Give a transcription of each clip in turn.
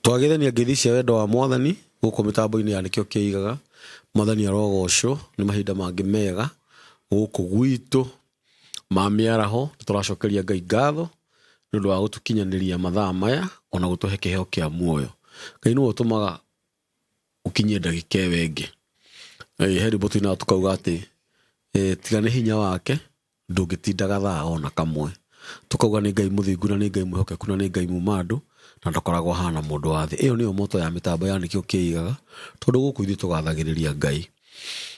Twagethania ngeithi cia wendo wa Mwathani gũkũ mĩtambo-inĩ ya Nĩkĩo Kĩigaga. Mwathani arogocwo nĩ mahinda mangĩ mega gũkũ gwitũ ma mĩaraho. Nĩ tũracokeria Ngai ngatho nĩ ũndũ wa gũtũkinyanĩria mathaa maya ona gũtũhe kĩheo kĩa muoyo. Ngai nĩwe ũtũmaga ũkinyie ndagĩka ĩyo ĩngĩ. He rwĩmbo tũinaga tũkauga atĩ tiga nĩ hinya wake ndũngĩtinda gathaa ona kamwe. Tũkauga nĩ Ngai mũthingu na nĩ Ngai mwĩhokeku na nĩ Ngai muma andũ na ndakoragwo ahana mũndũ wa thĩ. Ĩyo nĩyo motto ya mĩtambo ya Nĩkĩo Kĩigaga tondũ gũkũ ithuĩ tũgathagĩrĩria Ngai.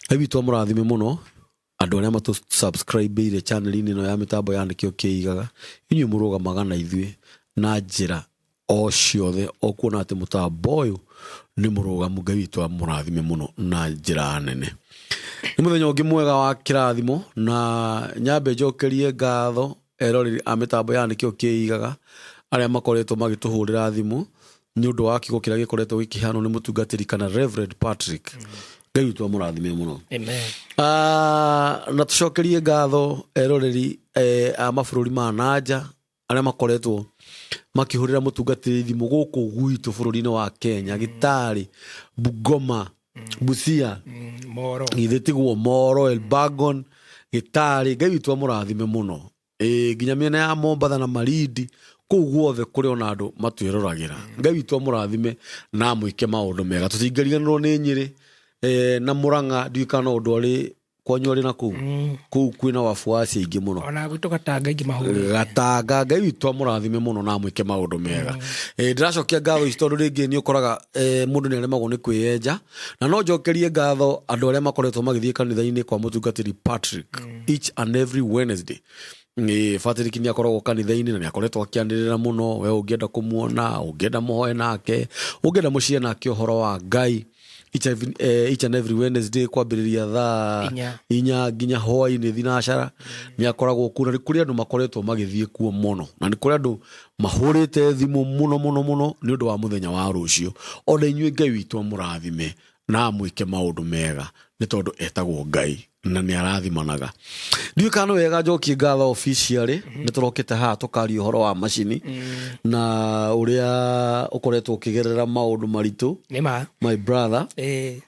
Ngai witũ amũrathime mũno andũ arĩa matũ subscribe ire channel -inĩ ĩno ya mĩtambo ya Nĩkĩo Kĩigaga. Inyuĩ mũrũgamaga na ithuĩ na njĩra o ciothe o kuona atĩ mũtambo ũyũ nĩ mũrũgamu. Ngai witũ amũrathime mũno na njĩra nene. Nĩ mũthenya ũngĩ mwega wa kĩrathimo na nyambe njokerie ngatho eroreri a mĩtambo ya Nĩkĩo Kĩigaga arĩa makoretwo magĩtũhũrĩra thimũ nĩ ũndũ wa kiugo kĩrĩa gĩkoretwo gĩkĩheanwo nĩ mũtungatĩri kana Reverend Patrick. Ngai witũ amũrathime mũno. Amen. Na tũcokerie ngatho eroreri a mabũrũri ma nanja arĩa makoretwo makĩhũrĩra mũtungatĩri thimũ gũkũ gwitũ bũrũri-inĩ wa Kenya, Gĩtarĩ, Bungoma, Busia, Moro. Githĩ tiguo Moro, Elbagon, Gĩtarĩ. Ngai witũ amũrathime mũno. Ĩĩ, nginya mĩena ya Mombatha na Malindi kũu guothe kũrĩ ona andũ matwĩroragĩra. Ngai witũ amũrathime na amwĩke maũndũ mega. Tũtingĩriganĩrwo nĩ Nyĩrĩ na Mũrang'a, ndiũĩ kana no ũndũ arĩ kwanyu arĩ na kũu. Kũu kwĩna wafuasi aingĩ mũno. Ona gwitũ Gatanga aingĩ mahũrĩte. Gatanga, Ngai witũ amũrathime mũno na amwĩke maũndũ mega. Ndĩracokia ngatho ici tondũ rĩngĩ nĩ ũkoraga mũndũ nĩ aremagwo nĩ kwĩyenja, na no njokerie ngatho andũ arĩa makoretwo magĩthiĩ kanitha-inĩ kwa mũtungatĩri Patrick each and every Wednesday. Patrick nĩ akoragwo kanitha-inĩ na nĩ akoretwo akĩanĩrĩra mũno. We ũngĩenda kũmuona, ũngĩenda mũhoe nake, ũngĩenda mũciĩ nake ũhoro wa Ngai each and every Wednesday kwambĩrĩria thaa 4 4 nginya hwaĩ-inĩ thinacara nĩ akoragwo kuo, na nĩ kũrĩ andũ makoretwo magĩthiĩ kuo mũno, na nĩ kũrĩ andũ mahũrĩte thimũ mũno mũno mũno nĩ ũndũ wa mũthenya wa rũciũ. Ona inyuĩ Ngai witũ amũrathime na amwĩke maũndũ mega nĩ tondũ etagwo Ngai na nĩ arathimanaga. Ndiũĩ kana nĩ wega njokie ngatho officially, nĩ tũrokĩte haha tũkaria ũhoro wa macini na ũrĩa ũkoretwo ũkĩgerera maũndũ maritũ. Nĩ ma. My brother.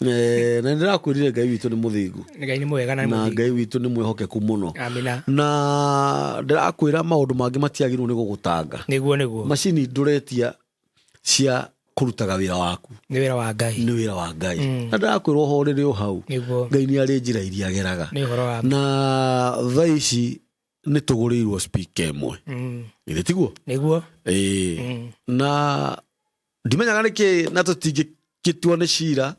Na nĩ ndĩrakwĩrire Ngai witũ nĩ mũthingu. Ngai nĩ mwega na nĩ Na mũthingu. Ngai witũ nĩ mwĩhokeku mũno. Amina. Na ndĩrakwĩra maũndũ mangĩ matiagĩrĩirwo nĩ gũgũtanga. Nĩguo, nĩguo. Macini ndũretia cia kũrutaga wĩra waku. Nĩ wĩra wa Ngai. Nĩ wĩra wa Ngai. Na ndĩrakwĩra ũhorere o hau. Nĩguo. Ngai nĩ arĩ njĩra iria ageraga. Nĩ ũhoro wa Na thaa ici nĩ tũgũrĩirwo speaker ĩmwe. Githĩ tiguo? Nĩguo. Ĩĩ. Na ndimenyaga nĩkĩ na tũtingĩtua nĩ cira.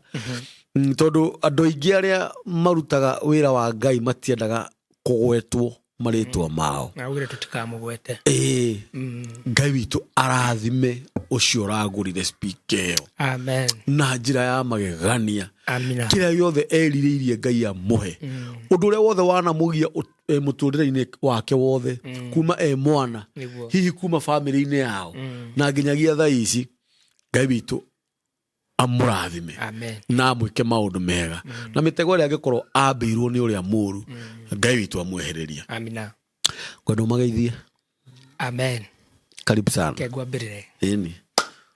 Tondũ andũ aingĩ arĩa marutaga wĩra wa Ngai matiendaga kũgwetwo marĩtwa mao. Na augire tũtikamũgwete. Ĩĩ. Ngai witũ arathime ũcio ũragũrire speaker ĩyo. Amen. Na njĩra ya magegania. Amina. Kĩrĩa gĩothe erirĩirie Ngai amũhe. Ũndũ ũrĩa wothe wanamũgia mũtũrĩre-inĩ wake wothe, kuma e mwana, hihi kuma bamĩrĩ-inĩ yao, na nginyagia thaa ici, Ngai witũ amũrathime. Amen. Na amwĩke maũndũ mega. Na mĩtego ĩrĩa angĩkorwo ambĩirwo nĩ ũrĩa mũru, Ngai witũ amwehereria. Amina. Kwenda ũmageithie. Amen. Karibu sana. Ke ngwambĩrĩre. Ĩni.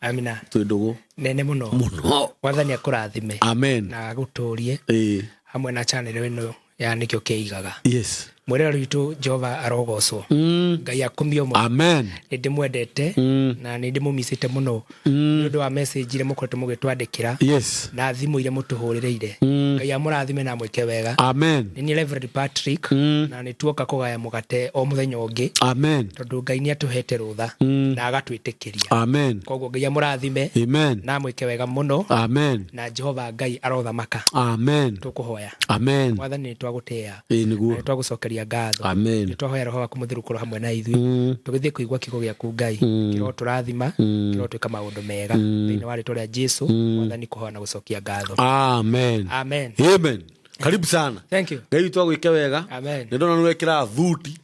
Amina. Twĩ ndũgũ. Nene mũno. Mũno. Mwathani akũrathime. Amen. Na agũtũrie. Ĩĩ. Hamwe na channel ĩno ya Nĩkĩo Kĩigaga. Yes. Mwĩrĩra witũ Jehova arogocwo. Ngai akumio mũno. Amen. Nĩ ndĩmwendete na nĩ ndĩmũmicĩte mũno nĩ ũndũ wa message iria mũkoretwo mũgĩtwandĩkĩra Yes. na thimũ iria mũtũhũrĩrĩire. Ngai amũrathime na amwĩke wega. Amen. Nĩ niĩ Reverend Patrick na nĩ tuoka kũgaya mũgate o mũthenya ũngĩ Amen. tondũ Ngai nĩ atũhete rũtha na agatwĩtĩkĩria. Amen. Koguo Ngai amũrathime Amen. na amwĩke wega mũno. Amen. Na Jehova Ngai arothamaka. Amen. Tũkũhoya. Amen. Mwathani nĩ twagũtĩĩa. Ĩĩ nĩguo. Na nĩ twagũcokeria ngatho. Amen. Nĩ twahoya Roho waku mũtheru ũkorwo hamwe na ithuĩ. Tũgĩthiĩ kũigua kiugo gĩaku Ngai. Kĩrotũrathima, kĩrotwĩka maũndũ mega. Thĩinĩ wa rĩtwa rĩa Jesu, Mwathani kũhoya na gũcokia ngatho. Amen. Amen. Amen. Karibu sana. Thank you. Ngai witũ agwĩke wega. Amen. Nĩ ndona nĩ wekĩra thuti.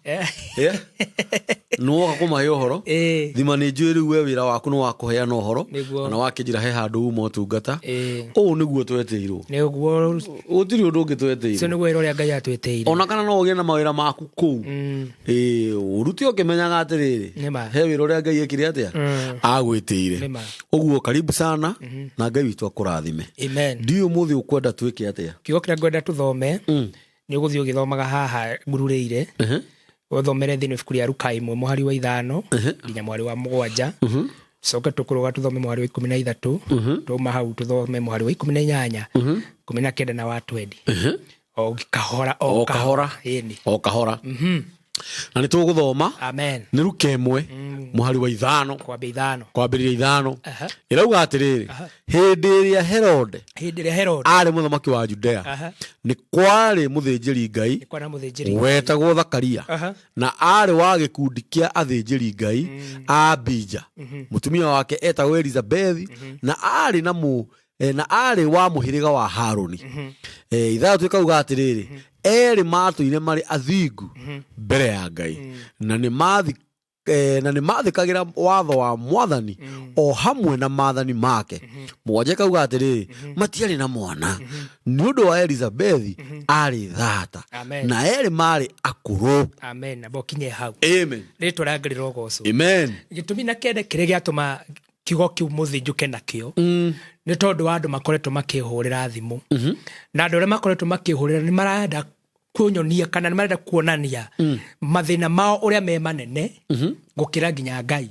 Nĩ woka kũmahe ũhoro. Thima nĩ njũĩ rĩu we wĩra waku nĩ wa kũheana ũhoro. Nĩguo. Na wakĩnjĩra he handũ uma ũtungata. Ũũ nĩguo twetĩirwo. Nĩguo. Gũtirĩ ũndũ ũngĩ Ũcio twetĩirwo. nĩguo wĩra ũrĩa Ngai atwĩtĩire. Ona kana no ũgĩe na mawĩra maku kũu. Ĩĩ, ũrute ũkĩmenyaga atĩrĩrĩ, Nĩma. he wĩra ũrĩa Ngai ekire atĩa? Agwĩtĩire. Nĩma. Ũguo karibu sana na Ngai witũ akũrathime. Amen. Ndiũĩ ũmũthĩ ũkwenda twĩke atĩa? Kiugo kĩrĩa ngwenda tũthome nĩ ũgũthiĩ ũgĩthomaga haha ngururĩire. Ũthomere thĩinĩ wa ibuku rĩa Luka 1 mũhari wa 5 nginya mũhari wa 7. Coke tũkũrũga tũthome mũhari wa 13. Twauma hau tũthome mũhari wa 18, 19 na wa 20. O kahora O kahora. Ĩni. O kahora. Na nĩ tũgũthoma. Amen. Nĩ Luka 1 mũhari wa 5. Kwambia 5. Kwambĩrĩria 5. Ĩrauga atĩrĩrĩ, hĩndĩ ĩrĩa Herode Hĩndĩ ĩrĩa Herode arĩ mũthamaki wa Judea, nĩ kwarĩ mũthĩnjĩri Ngai nĩ kwarĩ na mũthĩnjĩri wetagwo Zakaria, na arĩ wa gĩkundi kĩa athĩnjĩri Ngai a Abija. Mũtumia wake etagwo Elizabethi, na arĩ na na arĩ wa mũhĩrĩga wa Harũni. 6 ĩkauga atĩrĩrĩ, erĩ matũire marĩ athingu mbere ya Ngai, na nĩ mathĩkagĩra watho wa Mwathani o hamwe na maathani make. 7 ĩkauga atĩrĩrĩ, matiarĩ na mwana nĩ ũndũ wa Elizabethi arĩ thata, Amen. na erĩ marĩ akũrũ. Amen. Na bokinye hau. Amen. Rĩtwa rĩa Ngai rĩrogocwo. Amen. Gĩtũmi na kĩende kĩrĩa gĩatũma kiugo kĩu mũthĩ njũke nakĩo nĩ tondũ wa andũ makoretwo makĩhũrĩra thimũ, na andũ arĩa makoretwo makĩhũrĩra nĩ marenda kũnyonia kana nĩ marenda kuonania mathĩna mao ũrĩa me manene gũkĩra nginya Ngai.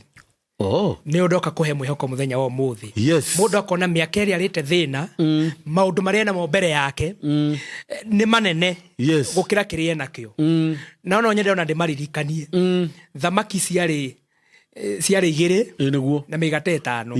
Nĩ ũndoka kũhe mwĩhoko mũthenya wa ũmũthĩ. Mũndũ akona mĩaka ĩrĩa arĩte thĩna, maũndũ marĩa enamo mbere yake nĩ manene gũkĩra kĩrĩa enakĩo. Na no nyende ona ndĩmaririkanie, thamaki ciarĩ 2 Nĩguo. na mĩgate 5.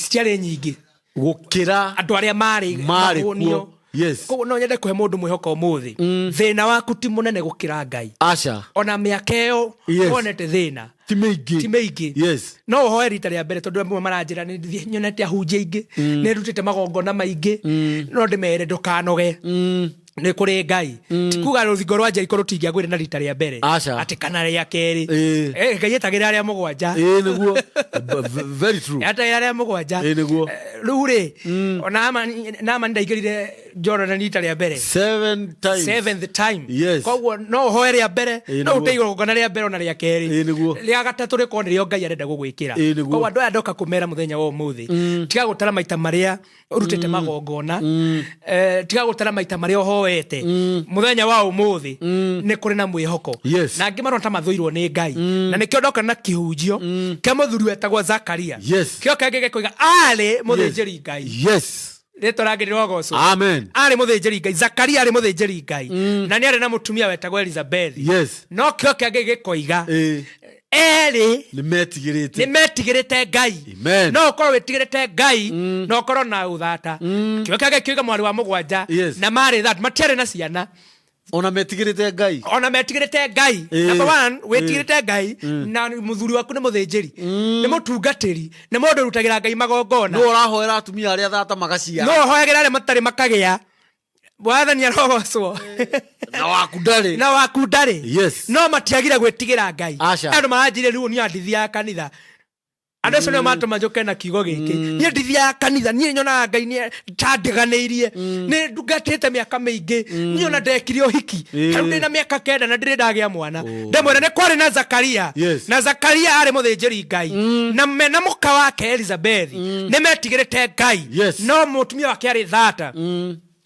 Ciarĩ nyingĩ Gũkĩra andũ arĩa marĩ marĩ mahũnio. kuo. Yes. Koguo no nyende kũhe mũndũ mwĩhoko ũmũthĩ, thĩna waku ti mũnene gũkĩra Ngai. Aca. Ona mĩaka ĩyo wonete thĩna Ti mĩingĩ. ti mĩingĩ. No ũhoe rita rĩa mbere, tondũ amwe maranjĩra nĩ nyonete ahunjia aingĩ, nĩ ndutĩte magongona maingĩ, no ndĩmere ndũkanoge. Nĩ kũrĩ Ngai. Ti kuga rũthingo rwa Jeriko rũtingĩagwĩre na rita rĩa mbere. Aca. Atĩ kana rĩa kerĩ. Ngai etagĩra arĩa 7. Ĩĩ nĩguo. Very true. Etagĩra arĩa 7. Ĩĩ nĩguo. Rĩu rĩ, ona Naamani ndaingĩrire Jordan rita rĩa mbere. 7 times. 7th time. Yes. Koguo no ũhoe rĩa mbere, no Nĩguo. ũte igongona rĩa mbere ona rĩa kerĩ. Ĩĩ nĩguo. Rĩa gatatũ rĩkorwo nĩrĩo Ngai arenda gũgwĩkĩra. Ĩĩ nĩguo. Koguo andũ aya ndoka kũmera mũthenya wa ũmũthĩ, tiga gũtara maita marĩa ũrutĩte magongona, tiga gũtara maita marĩa ũhoete. Mũthenya wa ũmũthĩ nĩ kũrĩ na mwĩhoko. Yes. Na angĩ marona ta mathũirwo nĩ Ngai. Na nĩkĩo ndoka na kĩhunjio kĩa mũthuri wetagwo Zakaria. Yes. Kĩo kĩngĩ gĩkoiga arĩ mũthĩnjĩri Ngai. Yes. Rĩtwa rĩake rĩrogocwo. Amen. Arĩ mũthĩnjĩri Ngai. Zakaria arĩ mũthĩnjĩri Ngai. Na nĩ arĩ na mũtumia wetagwo Elizabethi. Yes. No kĩo kĩangĩ gĩkoiga erĩ Nĩ metigĩrĩte. nĩ metigĩrĩte Ngai. Amen. No ũkorwo wĩtigĩrĩte Ngai na ũkorwo na ũthata. Kĩo kĩangĩ kĩoiga mwarĩ wa 7 Yes. na marĩ thata, matiarĩ na ciana. Ona metigĩrĩte Ngai. Ona metigĩrĩte Ngai. Number 1, wĩtigĩrĩte Ngai na mũthuri waku nĩ mũthĩnjĩri, nĩ mũtungatĩri, nĩ mũndũ ũrutagĩra Ngai magongona. No ũrahoera atumia arĩa thata magaciara. No ũhoyagĩra arĩa matarĩ makagĩa. Mwathani arogocwo. Na waku ndarĩ. Na waku ndarĩ. Yes. No matiagire gwĩtigĩra Ngai. Aca. Andũ maranjĩrire rĩu niĩ ndithiaga kanitha. Andũ acio nĩo matũma njũke na kiugo gĩkĩ. Niĩ ndithiaga kanitha, niĩ nyonaga Ngai nĩ tandiganĩirie. Nĩ ndungatĩte mĩaka mĩingĩ. Niĩ ona ndekire ũhiki. Rĩu ndĩna mĩaka 9 na ndirĩ ndagĩa mwana. Ndĩmwĩra nĩ kwarĩ na Zakaria. Yes. Na Zakaria arĩ mũthĩnjĩri Ngai. Na mena mũka wake Elizabethi nĩ metigĩrĩte Ngai. Yes. No mũtumia wake arĩ thata.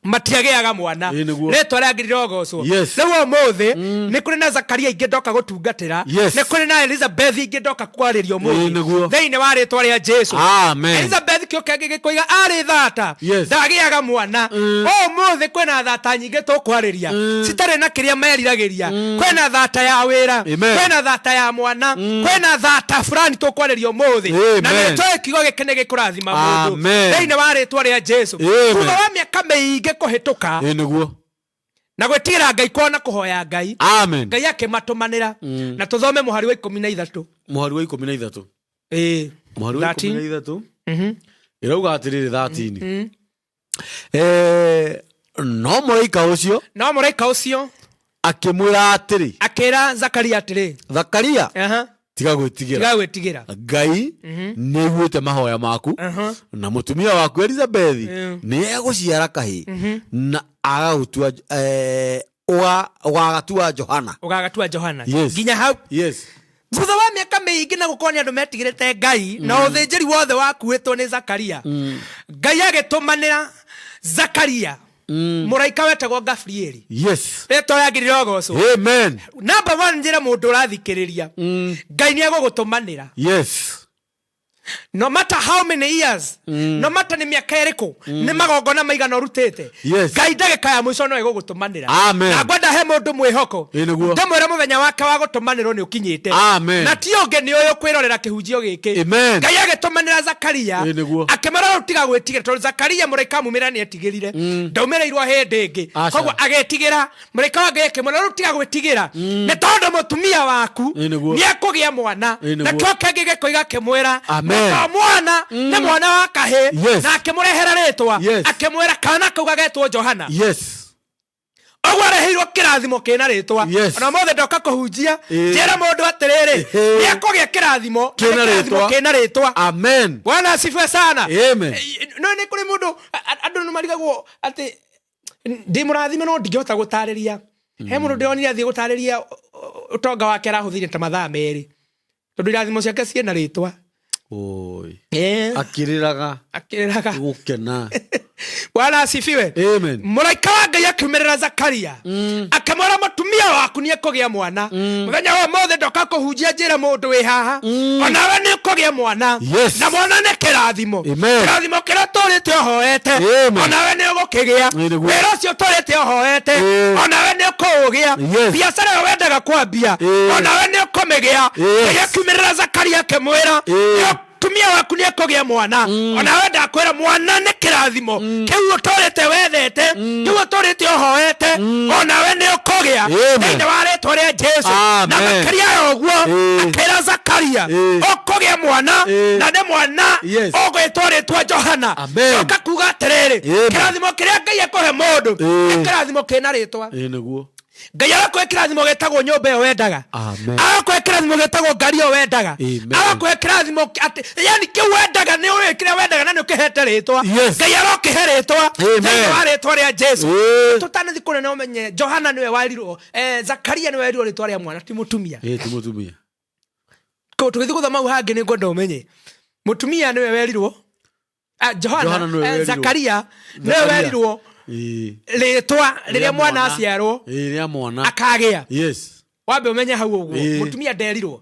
Matiagĩaga mwana. Ĩĩ nĩguo. Rĩtwa rĩa Ngai rĩrogocwo. Yes. Rĩu ũmũthĩ nĩ kũrĩ na Zakaria ingĩ ndoka gũtungatĩra. Yes. Nĩ kũrĩ na Elizabeth ingĩ ndoka kwarĩria ũmũthĩ. Ĩĩ nĩguo. Thĩinĩ wa rĩtwa rĩa Jesu. Amen. Elizabeth kĩo kĩngĩ gĩkoiga arĩ thata. Yes. Ndagĩaga mwana. Ũmũthĩ kwĩna thata nyingĩ tũkwarĩria. Citarĩ na kĩrĩa meriragĩria. Kwĩna thata ya wĩra. Amen. Kwĩna thata ya mwana. Kwĩna thata fulani tũkwarĩria ũmũthĩ. Na Amen. nĩ tũĩ kiugo gĩkĩ nĩ gĩkũrathima mũndũ. Amen. Thĩinĩ wa rĩtwa rĩa Jesu. Amen. Thutha wa mĩaka mĩingĩ kũhĩtũka Ĩĩ nĩguo. na gwĩtigĩra Ngai kwao na kũhoya Ngai, Amen. Ngai akĩmatũmanĩra. Na tũthome mũhari wa 13. Mũhari wa 13. Ĩĩ. Mũhari wa 13. 13. Ĩrauga atĩrĩrĩ 13. No mũraika ũcio No mũraika ũcio akĩmwĩra atĩrĩ, akĩra Zakaria atĩrĩ, Zakaria, aha, tiga gwĩtigĩra, tiga gwĩtigĩra. Ngai nĩ aiguĩte mahoya maku, na mũtumia waku Elizabethi nĩ egũciara kahĩ, na agagũtua ũgagatua Johana. Ũgagatua Johana. Yes. Nginya hau. Yes. Thutha wa mĩaka mĩingĩ na gũkorwo nĩ andũ metigĩrĩte Ngai, na ũthĩnjĩri wothe wakuĩtwo nĩ Zakaria, Ngai agĩtũmanĩra Zakaria mũraika wetagwo Gabrieli. Yes. Rĩtwa rĩagĩrĩire ũgocwo. Amen. Number one, njĩra mũndũ ũrathikĩrĩria, Ngai nĩ egũgũtũmanĩra. Yes. No matter how many years, no matter nĩ mĩaka ĩrĩkũ, nĩ magongona maigana ũrutĩte, Yes. Ngai ndagĩka ya mũico no ĩgũgũtũmanĩra. Amen. Na ngwenda he mũndũ mwĩhoko, Ĩ nĩguo. ndĩmwĩre mũthenya wake wa gũtũmanĩrwo nĩ ũkinyĩte. Amen. Na ti ũngĩ nĩ ũyũ kwĩrorera kĩhunjio gĩkĩ. Amen. Ngai agĩtũmanĩra Zakaria, Ĩ nĩguo. akĩmwĩra rĩu tiga gwĩtigĩra, tondũ Zakaria mũraika amumĩra nĩ etigĩrire, ndaumĩrĩirwo hĩndĩ ĩngĩ. Aca. Koguo agĩtigĩra mũraika wa Ngai akĩmwĩra rĩu tiga gwĩtigĩra, nĩ tondũ mũtumia waku Ĩ nĩguo. nĩ ekũgĩa mwana. Ĩ nĩguo. Nakĩo kĩngĩ gĩkoiga akĩmwĩra, Amen. to mwana nĩ mwana wa kahĩ. Yes. Na akĩmũrehera rĩtwa, Yes. akĩmwĩra kana kau gagetwo Johana. Yes. Ũguo areheirwo kĩrathimo kĩna rĩtwa. Yes. Ona mothe ndoka kũhunjia, Ĩ. njĩra mũndũ atĩrĩrĩ, Ĩ. nĩ ekũgĩa kĩrathimo Kĩna na nĩ kĩrathimo rĩtwa. kĩna rĩtwa. Amen. Bwana asifiwe sana. Amen. No nĩ kũrĩ mũndũ andũ nĩ marigagwo atĩ ndĩ mũrathime no ndingĩhota gũtarĩria. He mũndũ ndĩronire athiĩ gũtarĩria ũtonga wake arahũthĩrire ta mathaa 2, tondũ irathimo ciake ciĩna rĩtwa. Oi. Eh, Akĩrĩraga akĩrĩraga. gũkena. Bwana asifiwe. Amen. Mũraika wa Ngai akiumĩrĩra Zakaria, akĩmwĩra mũtumia waku nĩ ekũgĩa mwana. Mũthenya wa mothe ndoka kũhunjia njĩra mũndũ wĩ haha, onawe nĩ ũkũgĩa mwana. Yes. Na mwana nĩ kĩrathimo. Amen. Kĩrathimo kĩrĩa ũtũrĩte ũhoete, Amen. onawe nĩ ũgũkĩgĩa. Ĩ nĩguo. Wĩra ũcio ũtũrĩte ũhoete, Ĩ. onawe nĩ ũkũũgĩa. Yes. Biacara ĩyo wendaga kwambia, Ĩ. onawe nĩ ũkũmĩgĩa. Yes. Ngai akiumĩrĩra Zakaria akĩmwĩra, Ĩ. mũtumia waku nĩ ekũgĩa mwana. Onawe ndakwĩra mwana nĩ kĩrathimo kĩu ũtũrĩte wethete, kĩu ũtũrĩte ũhoete, onawe nĩ ũkũgĩa Amen. thĩinĩ wa rĩtwa rĩa Jesu. Na Amen. makĩria ya ũguo, Ĩ. akĩra Zakaria, Ĩ. ũkũgĩa mwana, Ĩ. na nĩ mwana Yes. ũgwĩtwo rĩtwa Johana. Amen. Ũka kuga atĩrĩrĩ, Amen. kĩrathimo kĩrĩa Ngai ekũhe mũndũ Ĩ. nĩ kĩrathimo kĩna rĩtwa. Ĩ nĩguo. Ngai arakũhe kĩrathimo gĩtagwo nyũmba ĩyo wendaga. Amen. Arakũhe kĩrathimo gĩtagwo ngari ĩyo wendaga. Amen. Arakũhe kĩrathimo atĩ yani kĩu wendaga nĩ ũĩ kĩrĩa wendaga na nĩ ũkĩhete rĩtwa. Yes. Ngai arokĩhe rĩtwa Amen. thĩinĩ wa rĩtwa rĩa Jesu. Ĩ. Tũtanathiĩ kũnene ũmenye Johana nĩwe werirwo, Zakaria nĩwe werirwo rĩtwa rĩa mwana ti mũtumia. Ĩ ti mũtumia. Koguo tũgĩthiĩ gũthoma hau hangĩ nĩ ngwenda ũmenye mũtumia nĩwe werirwo, Johana Johana, nĩwe werirwo. Zakaria nĩwe Zakaria. werirwo Ĩ. rĩtwa rĩrĩa mwana aciarwo Ĩ rĩa mwana. akagĩa. Yes. Wambe ũmenye hau ũguo Ĩ. mũtumia nderirwo.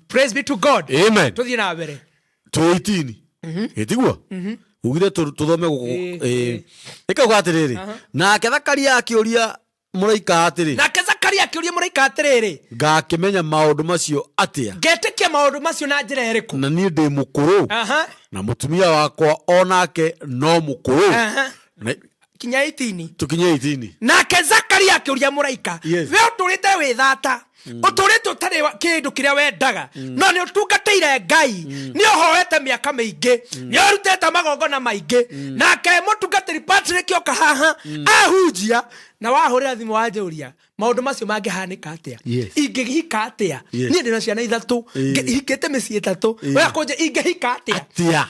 Praise be to God. Amen. Tũthiĩ na mbere. Twĩ 18. Ĩtiguo? Ugire tũthome gũkũ. Ĩ. Ĩ. Ĩkauga atĩrĩrĩ, nake Zakaria akĩũria mũraika atĩrĩ, Nake Zakaria akĩũria mũraika atĩrĩrĩ, ngakĩmenya maũndũ macio atĩa, ngetĩkia maũndũ macio na njĩra ĩrĩkũ? na niĩ ndĩ mũkũrũ, Aha. na mũtumia wakwa onake no mũkũrũ. Aha. Na- Kinya 18. Tũkinye 18. Nake Zakaria akĩũria mũraika, Yes. we ũtũrĩte wĩ thata, ũtũrĩte ũtarĩ kĩndũ kĩrĩa wendaga, no nĩ ũtungatĩire Ngai, nĩ ũhoete mĩaka mĩingĩ, nĩ ũrutĩte magongona maingĩ. Nake mũtungatĩri Patrick oka haha ahunjia, na wahũrĩra thimũ wanjũria maũndũ macio mangĩhanĩka atĩa, Yes. ingĩhika atĩa, Yes. niĩ ndĩna ciana 3, hikĩte mĩciĩ 3, Ĩ. we akũnjia ingĩhika atĩa? Atĩa.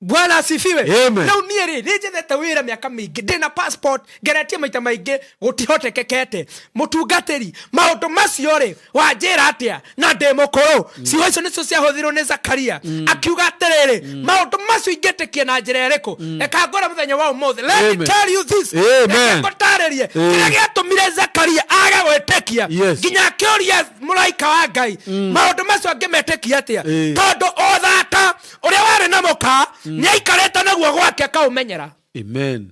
Bwana asifiwe. Amen. Rĩu niĩ rĩ, nĩ njethete wĩra mĩaka mĩingĩ, ndĩna passport, ngeretie maita maingĩ, gũtihotekekete. Mũtungatĩri, maũndũ macio rĩ, wanjĩra atĩa na ndĩ mũkũrũ? Ciugo icio nĩcio ciahũthĩrwo nĩ Zakaria. Akiuga atĩrĩrĩ, maũndũ macio ingĩtĩkia na njĩra ĩrĩkũ? Reka ngwĩre mũthenya wa ũmũthĩ. Let me Amen. tell you this. Amen. Reke ngũtarĩrie. Kĩrĩa gĩatũmire Zakaria age gwĩtĩkia, Yes. nginya akĩũria mũraika wa Ngai, maũndũ macio angĩmetĩkia atĩa? Ĩ. Tondũ ũthata ũrĩa warĩ na mũka nĩ aikarĩte naguo gwake akaũmenyera. Amen.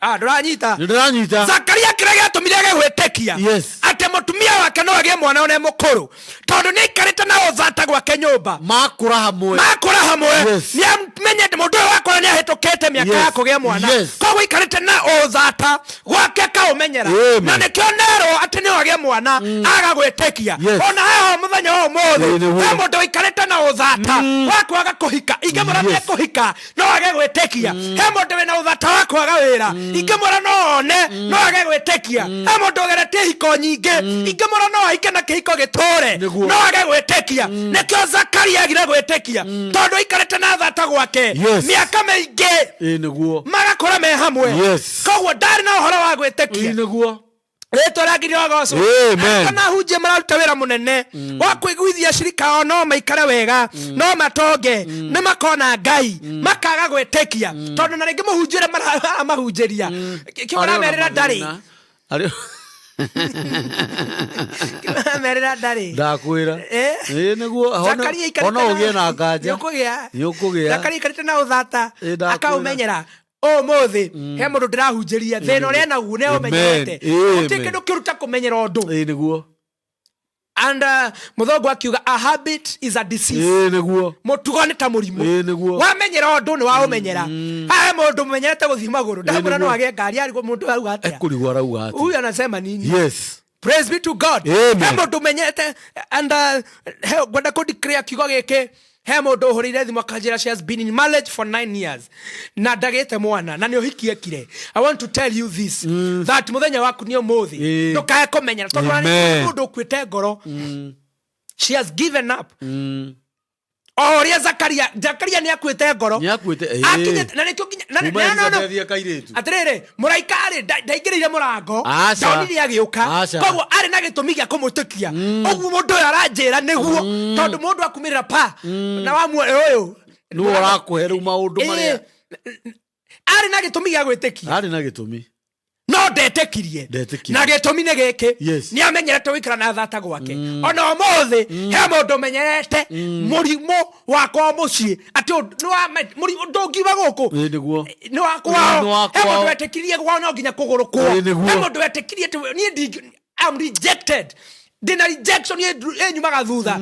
Ndũranyita? Nĩ ndĩranyita. Zakaria kĩrĩa gĩatũmire age gwĩtĩkia Yes. atĩ mũtumia wake no agĩe mwana one mũkũrũ, tondũ nĩ aikarĩte na ũthata gwake nyũmba, Makũra hamwe. Makũra hamwe. Yes. Nĩ amenyete mũndũ ũyũ wakũra nĩ ahĩtũkĩte mĩaka Yes. ya kũgĩa mwana. Yes. Koguo aikarĩte na ũthata gwake akaũmenyera. Amen. Na nĩkĩo nerwo atĩ nĩ agĩe mwana aga gwĩtĩkia. Yes. Ona haha mũthenya wa ũmũthĩ, Ĩ, nĩguo. he mũndũ wĩikarĩte na wĩna ũthata wa kwaga kũhika, ingĩmwĩra Yes. nĩekũhika no age gwĩtĩkia. He mũndũ wĩna ũthata wa kwaga wĩra, ingĩmwĩra no one no age gwĩtĩkia. He mũndũ ũgeretie hiko nyingĩ, ingĩmwĩra no ahike na kĩhiko gĩtũre Nĩguo. no age gwĩtĩkia. Nĩkĩo Zakaria agire gwĩtĩkia, tondũ aikarĩte na thata gwake Yes. mĩaka mĩingĩ, Ĩ nĩguo. magakũra me hamwe. Yes. Koguo ndarĩ na ũhoro wa gwĩtĩkia. Ĩ nĩguo. Rĩtwa rĩa ngiri rĩrogocwo. Amen. Kana hunjia mararuta wĩra mũnene wa kũiguithia cirika ao no maikare wega, no matonge, nĩ makona Ngai, makaga gwĩtĩkia, tondũ na rĩngĩ mũhunjia ũrĩa maramahunjĩria kĩo maramerĩra ndarĩ. Arĩ Kĩo maramerĩra ndarĩ. Ndakwĩra. Eh? Ĩ nĩguo. Zakaria aikarĩte Ona ũgĩe na nganja. Nĩũkũgĩa. Nĩũkũgĩa. Zakaria aikarĩte na ũthata Ĩ, ndakwĩra. akaũmenyera. Ũmũthĩ he mũndũ ndĩrahunjĩria thĩna ũrĩa naguo nĩ ũmenyerete. Amen. Gũtirĩ kĩndũ kĩũru ta kũmenyera ũndũ. Ĩ nĩguo. And mũthũngũ akiuga a habit is a disease. Ĩ nĩguo. Mũtugo nĩ ta mũrimũ. Ĩ nĩguo. Wamenyera ũndũ nĩ waũmenyera. Hahe mũndũ mũmenyerete gũthiĩ magũrũ, ndamwĩra nĩguo. no agĩe ngari, arigwo mũndũ auga atĩa. Ekũrigwo arauga atĩa. Huyu anasema nini? Yes. Praise be to God. Amen. He mũndũ ũmenyerete and he ngwenda kũ declare kiugo gĩkĩ. He mũndũ ũhũrĩire thimũ akanjĩra she has been in marriage for 9 years na ndagĩte mwana na nĩ ũhiki ekire. I want to tell you this, that mũthenya waku nĩ ũmũthĩ. Ĩ. Ndũkae kũmenyera, tondũ ona nĩ Amen. mũndũ ũkuĩte ngoro, she has given up, o ũrĩa Zakaria nĩ akuĩte ngoro. Nĩakuĩte, ĩ. Akinyĩte na nĩkĩo nginya Kuma no, no, no. Elizabeth kairĩtu. Atĩrĩrĩ, mũraika rĩ, ndaingĩrĩire mũrango, Aca. ndonire agĩũka. Aca. Koguo arĩ na gĩtũmi gĩa kũmwĩtĩkia ũguo mũndũ ũyũ aranjĩra nĩguo, tondũ mũndũ akumĩrĩra pa na wamuoya ũyũ. Nĩwe ũrakũhe rĩu maũndũ marĩa. Arĩ na gĩtũmi gĩa gwĩtĩkia. Arĩ na gĩtũmi. No ndetĩkirie. Ndetĩkirie. Na gĩtũmi nĩ gĩkĩ: Yes. nĩ amenyerete gũikara na thata gwake. Ona ũmũthĩ he mũndũ ũmenyerete mũrimũ wakwa mũciĩ, atĩ ndũngiuma gũkũ. Ĩ nĩguo. Nĩ wa kwao. Nĩ wa He kwao. mũndũ wetĩkirie kwao no nginya kũgũrũ kwao. Ĩ, nĩguo. He mũndũ wetĩkirie atĩ niĩ I'm rejected, ndĩna rejection ĩnyumaga thutha.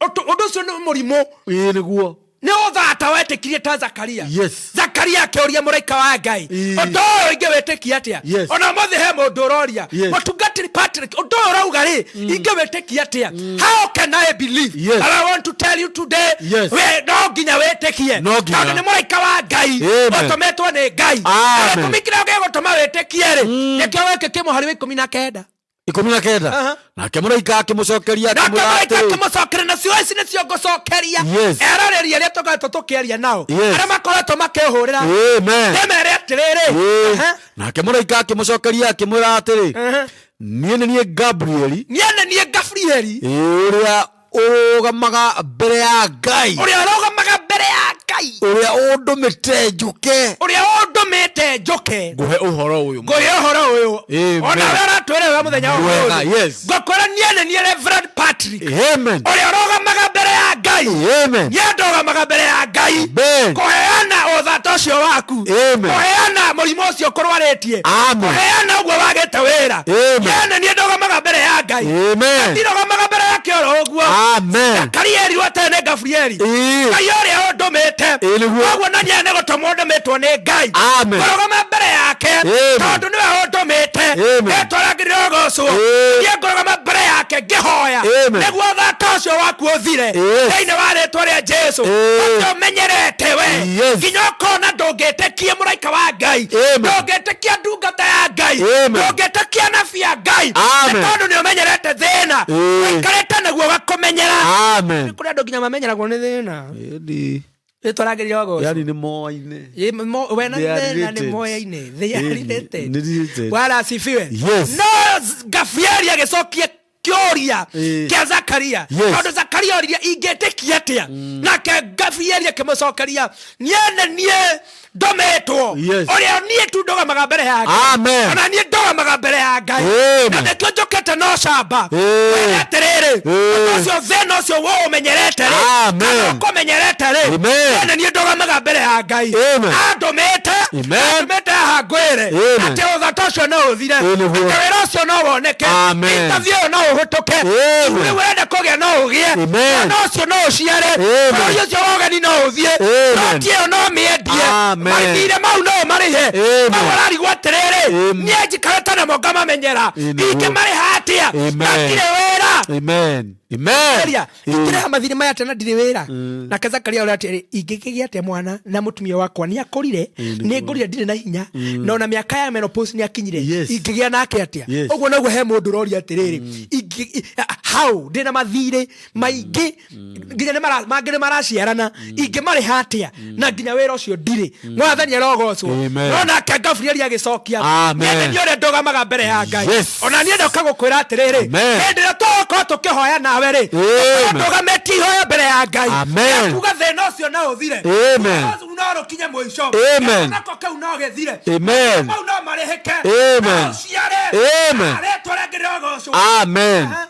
Ũndũ ũcio nĩ mũrimũ. Ĩ nĩguo. Nĩ ũthata wetĩkirie ta Zakaria. Yes. Zakaria akĩũria mũraika wa Ngai, Ĩ. ũndũ ũyũ ingĩwĩtĩkia atĩa? Yes. Ona ũmũthĩ he mũndũ ũroria, Yes. mũtungatĩri Patrick, ũndũ ũyũ ũrauga rĩ, ingĩwĩtĩkia atĩa? How can I believe? Yes. And I want to tell you today, Yes. we no nginya wĩtĩkie, No nginya. tondũ nĩ mũraika wa Ngai Amen. ũtũmĩtwo nĩ Ngai. Amen. Na gĩtũmi kĩrĩa gĩgũtũma wĩtĩkie rĩ, nĩkĩo gĩkĩ kĩ mũhari wa 19. 19. Aha. Nake mũraika akĩmũcokeria Nake akĩmwĩra mũraika atĩrĩ, akĩmũcokeria, nacio ici nĩcio ngũcokeria Yes. eroreri arĩa tũkoretwo tũkĩaria nao, Yes. arĩa makoretwo makĩhũrĩra. Amen. Ndĩmere atĩrĩrĩ. Ĩ. Aha. Nake mũraika akĩmũcokeria akĩmwĩra atĩrĩ, Aha. niĩ nĩ niĩ Gabrieli, Niĩ nĩ niĩ Gabrieli, ĩ, ũrĩa ũrũgamaga mbere ya Ngai, ũrĩa ũrũgamaga mbere ya Ngai, ũrĩa ũndũmĩte njũke ũrĩa ũndũmĩte njũke ngũhe ũhoro ũyũ. Ngũhe ũhoro ũyũ. Amen. Ona we ũratwĩra wega mũthenya wa Mwega, ũmũthĩ. yes. Ngũkwĩra niĩ nĩ niĩ Reverend Patrick, Amen. ũrĩa ũrũgamaga mbere ya Ngai. Amen. Niĩ ndũgamaga mbere ya Ngai Amen. kũheana ũthata ũcio waku, Amen. kũheana mũrimũ ũcio ũkũrwarĩtie, Amen. kũheana ũguo wagĩte wĩra. Amen. Niĩ nĩ niĩ ndũgamaga mbere ya Ngai. Amen. Ndirũgamaga mbere ya kĩoro ũguo. Amen. Zakaria erirwo atĩrĩ nĩ Gabrieli, Ĩ. Ngai ũrĩa ũndũmĩte. Ĩ, nĩguo. Koguo na niĩ nĩ gũtũmwo ndũmĩtwo nĩ Ngai Amen. kũrũgama mbere yake, Amen. tondũ nĩwe ũndũmĩte. Amen. Rĩtwa rĩake rĩrogocwo. Ĩ. Niĩ ngũrũgama mbere yake ngĩhoya Amen. nĩguo thata ũcio waku ũthire Yes. thĩinĩ wa rĩtwa rĩa Jesu. Ĩ. Ũcio ũmenyerete we Yes. nginya ũkona ndũngĩtĩkie mũraika wa Ngai, Amen. ndũngĩtĩkia ndungata ya Ngai, Amen. ndũngĩtĩkia nabi ya Ngai, Amen. nĩ tondũ nĩ ũmenyerete thĩna. Ĩ. Ũikarĩte naguo ũgakũmenyera. Amen. Kũrĩ andũ nginya mamenyeragwo nĩ thĩna. Ĩni. Rĩtwa rĩake rĩrogocwo. Yani nĩ moaine. Wena They are thĩna nĩ related. moyaine. They are Ĩni, related. nĩ related. Bwana asifiwe. Yes. No Gabrieli agĩcokia kĩũria Ĩ. kĩa Zakaria, Yes. tondũ Zakaria oririe ingĩtĩkia atĩa, nake Gabrieli akĩmũcokeria, niĩ nĩ niĩ ndũmĩtwo, Yes. ũrĩa niĩ tu ndũgamaga mbere ya Ngai. Amen. Ona niĩ ndũgamaga mbere ya Ngai. Amen. Na nĩkĩo njũkĩte no camba Ĩ. kwĩra atĩrĩrĩ, Ĩ. ũndũ ũcio, thĩna ũcio wo ũmenyerete rĩ, Amen. kana ũkũmenyerete rĩ, Amen. niĩ nĩ niĩ ndũgamaga mbere ya Ngai. Amen. Andũmĩte. Amen. Andũmĩte haha ngwĩre Amen. atĩ ũthata ũcio no ũthire, Ĩ, nĩguo. atĩ wĩra ũcio no woneke, Amen. interview ĩyo no ũhĩtũke, Amen. rĩu ũrenda kũgĩa no ũgĩe, Amen. mwana ũcio no ũciare, Amen. bũrũri ũcio wa ũgeni no ũthiĩ, Amen. noti ĩyo no mĩendie, Amen. mathirĩ mau no ũmarĩhe. Amen. Mau ũrarigwo atĩrĩrĩ, Amen. niĩ njikarĩte namo ngamamenyera, Ĩ, nĩguo. ingĩmarĩha atĩa? Amen. Matirĩ wĩra. Amen. Amen. Zakaria, Ĩĩ. ingĩrĩha mathirĩ maya atĩa na ndirĩ wĩra? Nake Zakaria ũrĩa atĩrĩ, ingĩkĩgĩa atĩa mwana na mũtumia wakwa nĩ akũrire, nĩ ngũrire, ndirĩ na hinya, na ona mĩaka ya menopause nĩ akinyire, Yes. ingĩgĩa nake atĩa? Yes. Ũguo noguo he mũndũ ũroria atĩrĩrĩ, how ndĩ na mathirĩ maingĩ, nginya mangĩ nĩ maraciarana, ingĩmarĩha atĩa na nginya wĩra ũcio ndirĩ? Mwathani arogocwo. Amen. No nake Gabrieli agĩcokia, Amen. niĩ nĩ ũrĩa ndũgamaga mbere ya Ngai, Yes. ona niĩ ndoka gũkwĩra atĩrĩrĩ, Amen. hĩndĩ ĩrĩa tũgũkorwo tũkĩhoya nawe rĩ, Amen. ndũgamĩtie ihoya mbere ya Ngai, Amen. kuga thĩna ũcio no ũthire, Amen. Ũcio no rũkinye mũico, Amen. nako kĩu no gĩthire, Amen. mau no marĩhĩke, Amen. na ũciare. Amen. Na rĩtwa rĩngĩ rĩrogocwo. Amen. Aha.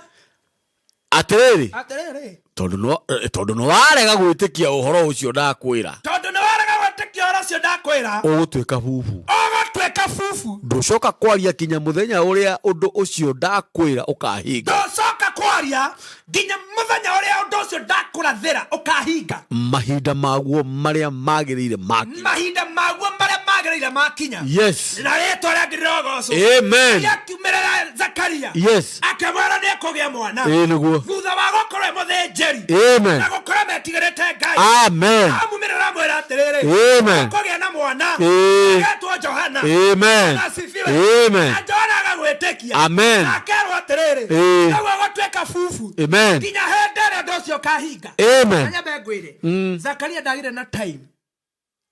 Atĩrĩrĩ, Atĩrĩrĩ, tondũ nĩ warega gwĩtĩkia ũhoro ũcio ndakwĩra, tondũ nĩ warega gwĩtĩkia ũhoro ũcio ndakwĩra, ũgũtuĩka bubu, ũgũtuĩka bubu, ndũcoka kwaria kinya mũthenya ũrĩa ũndũ ũcio ndakwĩra ũkahinga. Ndũcoka kwaria nginya mũthenya ũrĩa ũndũ ũcio ndakũrathĩra ũkahinga. Mahinda maguo marĩa magĩrĩire makinya. Mahinda maguo marĩa magĩrĩire makinya. Yes. Na rĩtwa rĩangĩ rĩrogocwo. Amen. Akiumĩrĩra Zakaria, Yes. akĩmwĩra nĩ ekũgĩa mwana, Ĩĩ nĩguo. thutha wa gũkorwo e mũthĩnjĩri Amen. na gũkorwo metigĩrĩte Ngai. Amen. Amumĩrĩra amwĩra atĩrĩrĩ, Amen. kũgĩa na mwana, Ĩĩ. agetwo Johana. Amen. Asifiwe. Amen. Na Johana agagwĩtĩkia. Amen. Na akerwo atĩrĩrĩ, Ĩĩ. nĩguo gũtuĩka bubu Amen. nginya hĩndĩ ĩrĩa ũndũ ũcio ũkahinga. Amen. Nyambe ngwĩre, Zakaria ndagĩre na time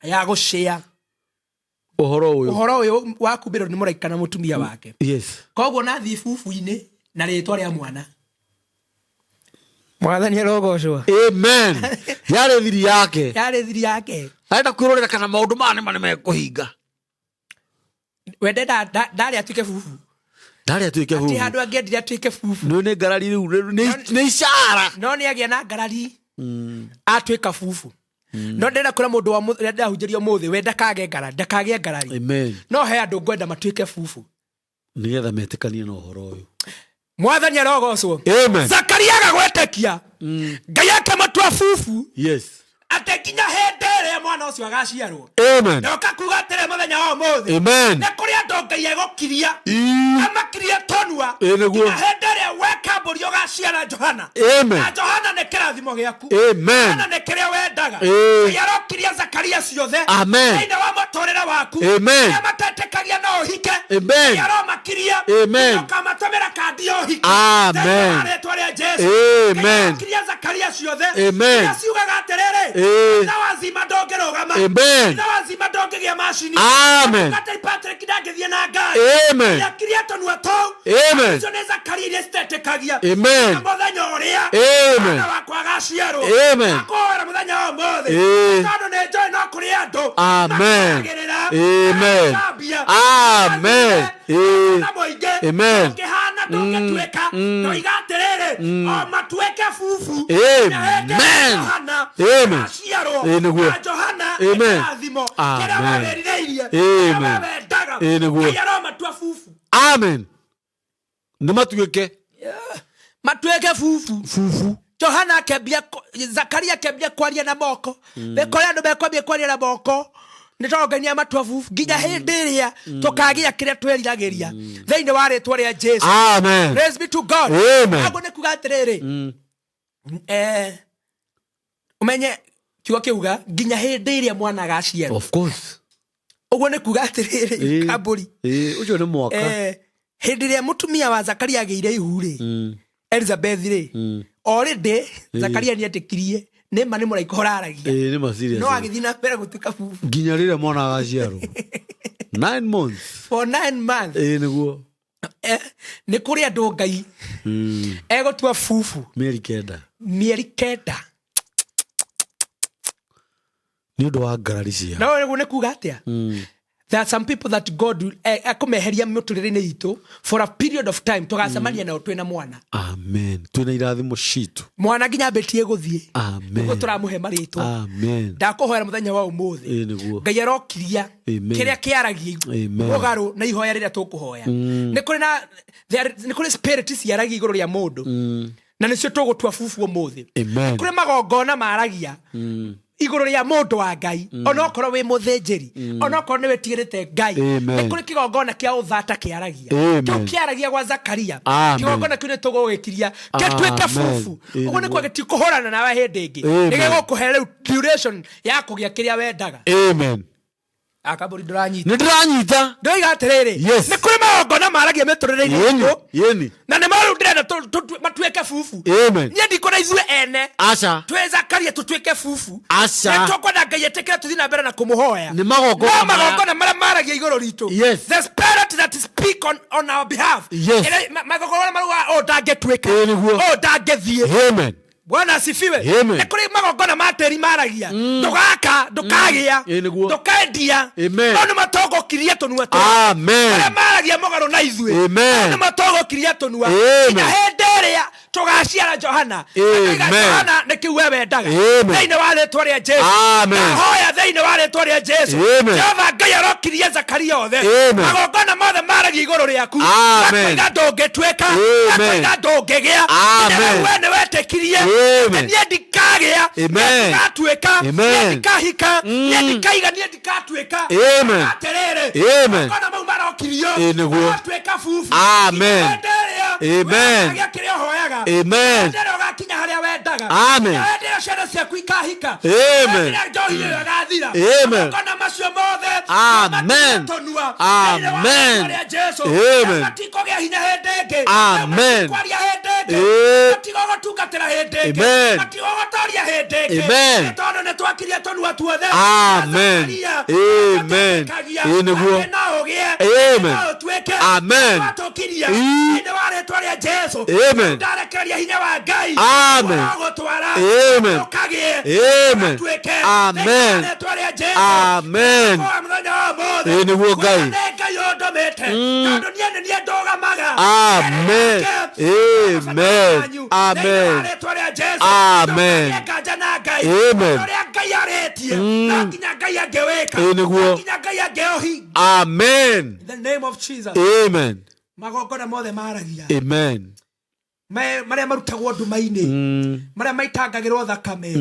ya gũcĩa Ũhoro ũyũ. Ũhoro ũyũ wa kumbĩrwo nĩ mũraika na mũtumia wake. Yes. Koguo nathiĩ bubu-inĩ na rĩtwa rĩa mwana. Mwathani arogocwo. Amen. Yarĩ thiri yake. Yarĩ thiri yake. Arenda kwĩrorera kana maũndũ maya nĩma nĩmekũhinga. Wende ndarĩ atuĩke bubu. Ndarĩ atuĩke Ti bubu. handũ angĩendire atuĩke bubu. Nĩ nĩ ngarari rĩu, nĩ icara. No nĩ agĩa na ngarari, atuĩka bubu. No ndĩrenda kwĩra mũndũ wa ũrĩa ndĩrahunjĩria ũmũthĩ, we ndakage ngarari, ndakagĩe ngarari. Amen. No he andũ ngwenda matuĩke bubu, Nĩgetha metĩkanie na ũhoro ũyũ. Mwathani arogocwo. Amen. Zakaria agagwetĩkia, Ngai akĩmũtua bubu, Yes. atĩ nginya hĩndĩ ĩrĩa mwana ũcio agaciarwo. Amen. Ndoka kuga atĩrĩ, mũthenya wa ũmũthĩ, Amen. nĩ kũrĩ andũ Ngai egũkiria, Ii. amakirie tũnua, Ĩĩ nĩguo. nginya hĩndĩ ĩrĩa we kambũri ũgaciara Johana. Amen. Na Johana nĩ kĩrathimo gĩaku. Amen. Johana nĩ kĩrĩa wendaga. Ĩĩ. Ngai arokiria Zakaria ciothe Amen. thĩinĩ wa mũtũrĩre waku, Amen. arĩa matetĩkagia no ũhike. Amen. Ngai aromakiria. Amen. Ũkamatũmĩra kandi ya ũhiki Amen. thĩinĩ wa rĩtwa rĩa Jesu. Amen. Ngai arokiria Zakaria ciothe Amen. iria ciugaga atĩrĩrĩ, Ĩĩ. ithe wa Zima ndũngĩrũgama, Amen. ithe wa Zima ndũngĩgĩa macini, Amen. Atĩ Patrick ndangĩthiĩ na ngari. Amen. Akiria tũnua tũu. Amen. Icio nĩ Zakaria iria citetĩkagia. Amen. Na mũthenya ũrĩa Amen. mwana wakwa agaciarwo, Amen. akũhoera mũthenya wa ũmũthĩ, Ĩĩ. tondũ nĩ njũĩ no kũrĩ andũ Amen. makagĩrĩra, Amen. magacambia, Amen. Ĩĩ. na mũingĩ Amen. ndũngĩhana, ndũngĩtuĩka, ndoiga atĩrĩrĩ, o matuĩke bubu. Amen. Na hĩndĩ ĩrĩa Johana Amen. agaciarwo, Ĩĩ nĩguo. na Johana Amen. nĩ kĩrathimo kĩrĩa Amen. wawĩrirĩirie, kĩrĩa Amen. wendaga. Ĩĩ nĩguo. Ngai aromatua bubu. Amen. Nĩ matuĩke Matuĩke bubu. Bubu. Johana akĩambia, Zakaria akĩambia kwaria na moko. Nĩ kũrĩ andũ mekwambia kwaria na moko nĩ tondũ Ngai nĩamatua bubu nginya hĩndĩ ĩrĩa tũkagĩa kĩrĩa twĩriragĩria thĩinĩ wa rĩtwa rĩa Jesu. Amen. Praise be to God. Amen. Koguo nĩ kuga atĩrĩrĩ, ũmenye kiugo kĩuga nginya hĩndĩ ĩrĩa mwana agaciarwo. Of course. Ũguo nĩ kuga atĩrĩrĩ, Ĩĩ. kambũri, Ĩĩ, ũcio nĩ mwaka. Hĩndĩ ĩrĩa mũtumia wa Zakaria agĩire ihu rĩ, Elizabeth rĩ, already Zakaria nĩ etĩkirie nĩ ma nĩ mũraika ũraragia. Ĩĩ, nĩ ma serious. No agĩthiĩ na mbere gũtuĩka bubu Nginya rĩrĩa mwana agaciarwo. 9 months. For 9 months. Ĩĩ nĩguo. Nĩ kũrĩ andũ Ngai egũtua bubu Mĩeri 9. Mĩeri 9. Nĩ ũndũ wa ngarari cia. Na ũguo nĩ kuga atĩa? There are some people that God will, akũmeheria mũtũrĩre-inĩ itũ for a period of time, tũgacemania nao twĩna mwana. Amen. Twĩna irathimo citũ. Mwana nginya ambĩtie gũthiĩ. Amen. Nĩguo tũramũhe marĩtwa. Amen. Ndakũhoera mũthenya wa ũmũthĩ, Ĩĩ nĩguo. Ngai arokiria Amen. kĩrĩa kĩaragia Amen. mũgarũ na ihoya rĩrĩa tũkũhoya. Nĩ kũrĩ na nĩ kũrĩ spirit ciaragia igũrũ rĩa mũndũ, na nĩcio tũgũtua bubu ũmũthĩ. Amen. Kũrĩ magongona maragia. Igũrũ rĩa mũndũ wa Ngai, onokorwo wĩ mũthĩnjĩri, onokorwo nĩ wĩtigĩrĩte Ngai, Amen. nĩ kũrĩ kĩgongona kĩa ũthata kĩaragia. Amen. Kĩu kĩaragia gwa Zakaria. Amen. Kĩgongona kĩu nĩ tũgũgĩkiria gĩtuĩke Amen. bubu. Ĩ Ũguo nĩ nĩguo. kuga gĩtikũhũrana nawe hĩndĩ ĩngĩ. Amen. Nĩ gĩgũkũhe rĩu duration ya kũgĩa kĩrĩa wendaga. Amen. Akambũri, ndũranyita? Nä ndä ranyita. Ndoiga atĩrĩrĩ, Yes. nĩ kũrĩ magongona maragia mĩtũrĩre-inĩ Yeni. itũ, Yeni. na nĩ marĩu ndĩrenda matuĩke bubu. Amen. Niĩ ndikwenda ithuĩ ene Aca. twĩ Zakaria tũtuĩke bubu. Aca. Nĩ tũkwenda Ngai etĩkĩre tũthiĩ na mbere na kũmũhoya. Nĩ magongona No magongona marĩa maragia igũrũ ritũ, Yes. the spirit that speak on our behalf. Yes. Magongona marauga ũũ ndangĩtuĩka, Ĩ nĩguo. ũũ ndangĩthiĩ. Amen. Bwana asifiwe. Amen. Nĩ kũrĩ magongona ma tĩri maragia ndũgaka, ndũkagĩa, Ĩ nĩguo. ndũkendia. Amen. No nĩ matogũkirie tũnua tũu. Amen. Arĩa maragia mũgarũ na ithuĩ, Amen. nĩ matogũkirie tũnua Amen. nginya hĩndĩ ĩrĩa tũgaciara Johana. Amen. Akauga, Johana nĩ kĩu we wendaga. Amen. Thĩinĩ wa rĩtwa rĩa Jesu, Amen. ndahoya thĩinĩ wa rĩtwa rĩa Jesu, Amen. Jehova Ngai arokirie Zakaria othe Amen. magongona mothe maragia igũrũ rĩaku, Amen. makoiga ndũngĩtuĩka, Amen. makoiga ndũngĩgĩa. Amen. Nginya rĩu we nĩ wetĩkirie Amen. atĩ niĩ ndikagĩa, niĩ Amen. ndikatuĩka, niĩ Amen. ndikahika, niĩ ndikaiga, niĩ ndikatuĩka. Amen. Atĩrĩrĩ, Amen. magongona mau marokirio, Ĩ nĩguo. maratuĩka bubu. Amen. Nginya hĩndĩ ĩrĩa Amen. ũkagĩa kĩrĩa ũhoyaga. Amen. Hĩndĩ ĩrĩa ũgakinya harĩa wendaga. Amen. Hĩndĩ ĩrĩa ciana ciaku ikahika. Amen. Hĩndĩ ĩrĩa njohi ĩyo ĩgathira. Amen. Magongona macio mothe Amen. tũnua. Amen. Thĩinĩ wa rĩĩtwa rĩa Jesu. Amen. Matikũgĩa hinya hĩndĩ ĩngĩ. Amen. Matikwaria hĩndĩ ĩngĩ. Ĩ. Matigũgũtungatĩra hĩndĩ ĩngĩ. Amen. Matigũgũtoria hĩndĩ ĩngĩ. Amen. Nĩ tondũ nĩ twakirie tũnua tuothe. Amen. Zakaria, Amen. twetĩkagia Ĩ nĩguo. atĩ no ũgĩe, Amen. no ũtuĩke. Amen. Twatũkiria. Ĩ. Thĩinĩ wa rĩtwa rĩa Jesu. Amen. Ndarekereria hinya wa Ngai. Amen. Ũrogũtwara. Amen. Ũkagĩe. Amen. Ũgatuĩke. Amen. Thĩinĩ wa rĩtwa rĩa Jesu. Amen. Kwa mũthenya wa ũmũthĩ. Ĩ nĩguo Ngai. Kuona nĩ Ngai ũndũmĩte. Tondũ niĩ nĩ niĩ ndũgamaga. Amen. Amen. Amen. Thĩinĩ wa rĩtwa rĩa Jesu. Amen. Ndũkagĩe nganja na Ngai. Amen. Ũrĩa Ngai arĩtie, no nginya Ngai angĩwĩka. Ĩ nĩguo. No nginya Ngai angĩũhingia. Amen. In the name of Jesus. Amen. Magongona mothe maragia, Amen. Marĩa marutagwo nduma-inĩ, marĩa maitangagĩrwo thakame,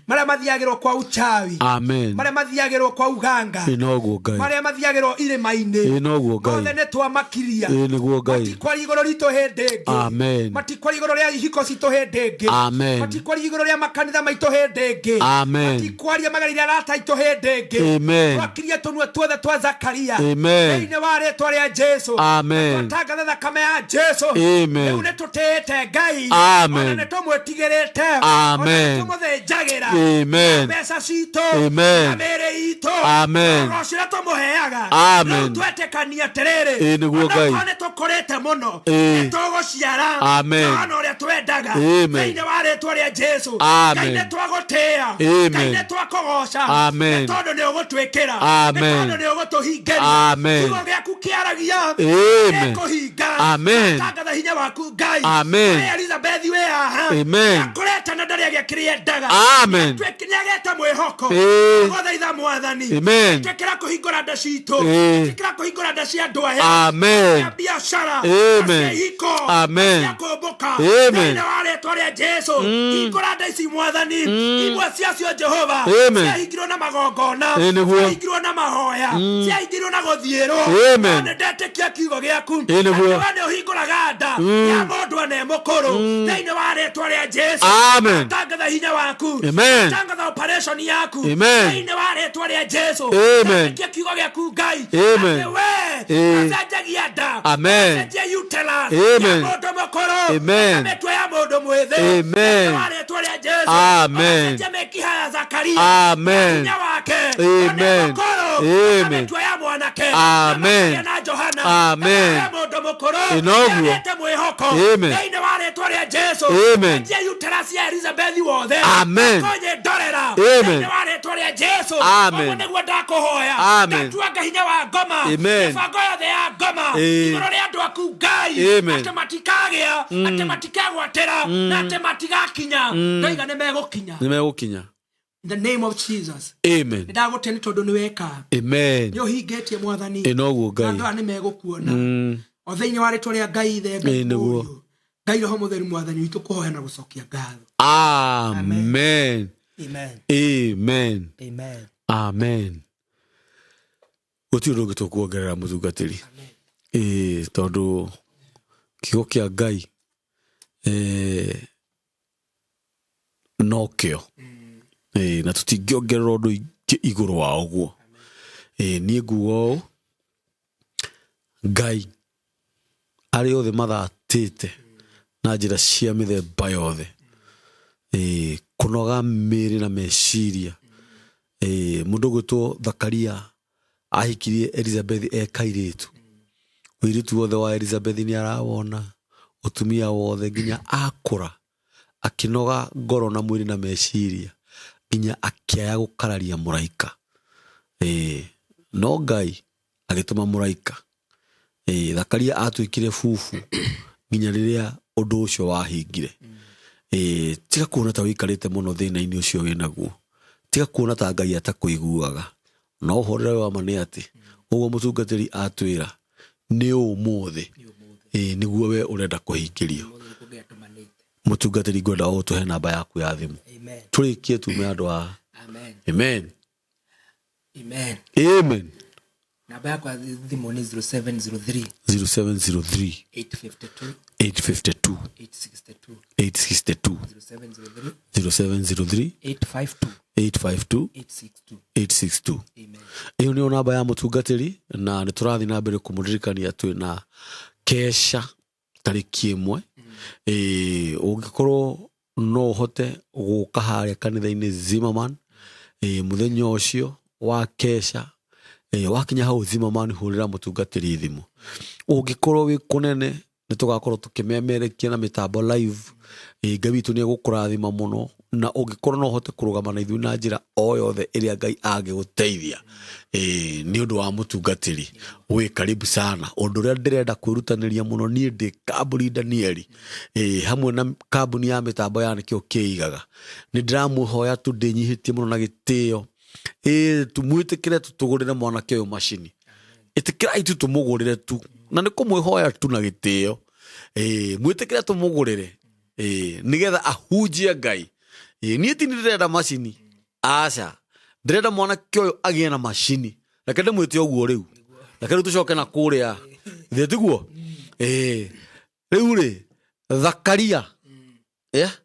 marĩa mathiagĩrwo kwa uchawi, Amen. marĩa mathiagĩrwo kwa uganga, Ĩ noguo Ngai. Marĩa mathiagĩrwo irĩma-inĩ, Ĩ noguo Ngai. mothe nĩ twamakiria. Ĩ nĩguo Ngai. Matikwaria igũrũ ritũ hĩndĩ ĩngĩ. Amen. Matikwaria igũrũ rĩa ihiko citũ hĩndĩ ĩngĩ. Amen. Matikwaria igũrũ rĩa makanitha maitũ hĩndĩ ĩngĩ. Amen. Matikwaria magereire arata aitũ hĩndĩ ĩngĩ. Amen. Twakirie tũnua tuothe twa Zakaria. Amen. Thĩinĩ wa rĩtwa rĩa Jesu. Amen. Twatangatha thakame ya Jesu. Amen. Rĩu nĩ tũtĩĩte Ngai. Amen. Ona nĩ tũmwĩtigĩrĩte. Amen. Ona nĩ tũmũthĩnjagĩra. Amen. Mbeca citũ. Amen. Na mĩĩrĩ itũ. Amen. Na ũcio ũrĩa tũmũheaga. Amen. Rĩu twetĩkania atĩrĩrĩ, Ĩ nĩguo Ngai. onakorwo nĩ tũkũrĩte mũno, Ĩ. nĩ tũgũciara Amen. Johana ũrĩa twendaga. Amen. Thĩinĩ wa rĩtwa rĩa Jesu. Amen. Ngai, nĩ twagũtĩĩa. Amen. Ngai, nĩ twakũgoca. Amen. Nĩ tondũ nĩ ũgũtwĩkĩra. Amen. Nĩ tondũ nĩ ũgũtũhingĩria. Amen. Kiugo gĩaku kĩaragia Amen. nĩkũhinga. Amen. Tangatha hinya waku, Ngai. Amen. Wee Elizabeth wĩ haha, Amen. akoretwo na ndarĩ agĩa kĩrĩa endaga. Amen. Nĩagĩte mwĩhoko. Ĩ. Gũthaitha Mwathani, Amen. twĩkĩra kũhingũra nda citũ. Ĩ. Twĩkĩra kũhingũra nda cia andũ aya, Amen. cia biacara, Amen. cia ihiko, Amen. cia kũmbũka. Amen. Thĩinĩ wa rĩtwa rĩa Jesu, hingũra nda ici, Mwathani. Imwe ciacio, Jehova, Amen. ciahingirwo na magongona, Ĩ nĩguo. ciahingirwo na mahoya, ciahingirwo na gũthiĩrwo. Amen. No nĩ ndetĩkia kiugo gĩaku Ĩ nĩguo. atĩ we nĩ ũhingũraga nda ya mũndũ ane mũkũrũ. Thĩinĩ wa rĩtwa rĩa Jesu, Amen. tangatha hinya waku. Amen. Tangatha operation yaku. Amen. Thĩinĩ wa rĩtwa rĩa Jesu. Amen. Ndetĩkia kiugo gĩaku, Ngai, Amen. atĩ we Ĩ. ũcenjagia nda. Amen. Ũcenjia uterus Amen. ya mũndũ mũkũrũ, Amen. ũkamĩtua ya mũndũ mwĩthĩ. Amen. Thĩinĩ wa rĩtwa rĩa Jesu, Amen. ũgacenjia mĩkiha ya Zakaria. Amen. Hinya wake, Amen. ona mũkũrũ, Amen. ũkamĩtua ya mwanake. Amen. Na na Johana. Amen. Ya mũndũ mũkũrũ, Ĩ noguo. nĩagĩte mwĩhoko. Amen. Thĩinĩ wa rĩtwa rĩa Jesu, Amen. cenjia uterus ya Elizabeth wothe. Amen. Konye ndorera. Amen. Thĩinĩ wa rĩtwa rĩa Jesu. Amen. Ũguo nĩguo ndakũhoya. Amen. Ndatuanga hinya wa ngoma, Amen. mĩbango yothe ya ngoma Ĩ. igũrũ rĩa andũ aku, Ngai, Amen. atĩ matikagĩa, atĩ matikegwatĩra, na atĩ matigakinya. Ndoiga nĩ megũkinya. Nĩ megũkinya. In the name of Jesus. Amen. Nĩ ndagũte nĩ tondũ nĩ weka. Amen. Nĩ ũhingĩtie, Mwathani. Ĩ noguo Na andũ Ngai. aya nĩ megũkuona o thĩinĩ wa rĩtwa rĩa Ngai Ithe, Ngai Ĩ nĩguo. Mũriũ, Ngai Roho Mũtheru. Mwathani witũ, kũhoya na gũcokia ngatho. Amen. Amen. Amen. Amen. Amen. Gũtirĩ ũndũ ũngĩ tũkuongerera mũtungatĩri. Ĩĩ, tondũ kiugo kĩa Ngai nokĩo. Ĩĩ, na tũtingĩongerera ũndũ ingĩ igũrũ wa ũguo. Ĩĩ, niĩ nguga ũũ, Ngai arĩa othe mathatĩte na njĩra cia mĩthemba yothe, ĩĩ, kũnoga mĩĩrĩ na meciria. Ĩĩ, mũndũ ũgwĩtwo Thakaria ahikirie Elizabeth e kairĩtu. Ũirĩtu wothe wa Elizabeth nĩ arawona, ũtumia wothe nginya akũra, akĩnoga ngoro na mwĩrĩ na meciria, nginya akĩaya gũkararia mũraika. Ĩĩ, no Ngai agĩtũma mũraika. Ĩĩ, Thakaria atuĩkire bubu nginya rĩrĩa ũndũ ũcio wahingire. Ĩĩ, tiga kuona ta ũikarĩte mũno thĩna-inĩ ũcio wĩnaguo. Tiga kuona ta Ngai atakũiguaga. No ũhoro ũrĩa wa ma nĩ atĩ, ũguo mũtungatĩri atwĩra, nĩ ũmũthĩ. Ĩĩ, nĩguo we ũrenda kũhingĩrio. Mũtungatĩri, ngwenda ũtũhe namba yaku ya thimũ. Amen. Tũrĩkie tume andũ a Amen. Amen. Amen. Amen. Namba yakwa ya thimũ nĩ 0703 0703 852 852 862. 862. 0703 0703 852 852 862. 862. Amen. Ĩyo nĩyo namba ya mũtungatĩri, na nĩ tũrathiĩ na mbere kũmũririkania twĩ na kesha tarĩki 1. Ĩĩ, ũngĩkorwo no ũhote gũka harĩa kanitha-inĩ Zimmerman, ĩĩ, mũthenya ũcio wa kesha, ĩĩ, wakinya hau Zimmerman hũrĩra mũtungatĩri thimũ. Ũngĩkorwo wĩ kũnene, nĩ tũgakorwo tũkĩmemerekia na mĩtambo live. Ĩĩ, Ngai witũ nĩ egũkũrathima mũno, na ũngĩkorwo no ũhote kũrũgama na ithuĩ na njĩra o yothe ĩrĩa Ngai angĩgũteithia, ĩĩ, nĩ ũndũ wa mũtungatĩri, wĩ karibu sana. Ũndũ ũrĩa ndĩrenda kwĩrutanĩria mũno niĩ ndĩ kambuni Danieli, ĩĩ, hamwe na kambuni ya mĩtambo ya nĩkĩo kĩigaga, nĩ ndĩramũhoya tu ndĩnyihĩtie mũno na gĩtĩo, ĩĩ, tumwĩtĩkĩre tũtũgũrĩre mwanake ũyũ macini. Ĩtĩkĩrai tu tũmũgũrĩre tu, na nĩ kũmwĩhoya tu na gĩtĩo. Ĩĩ, mwĩtĩkĩre tũmũgũrĩre, ĩĩ, nĩgetha ahunjie Ngai. Ĩĩ, niĩ ti ndĩrenda macini, aca, ndĩrenda mwanake ũyũ agĩe na macini. Reke ndĩmwĩte ũguo rĩu, reke rĩu tũcoke na kũrĩa thĩ, tiguo? Ĩĩ, rĩu rĩ, Thakaria, yeah?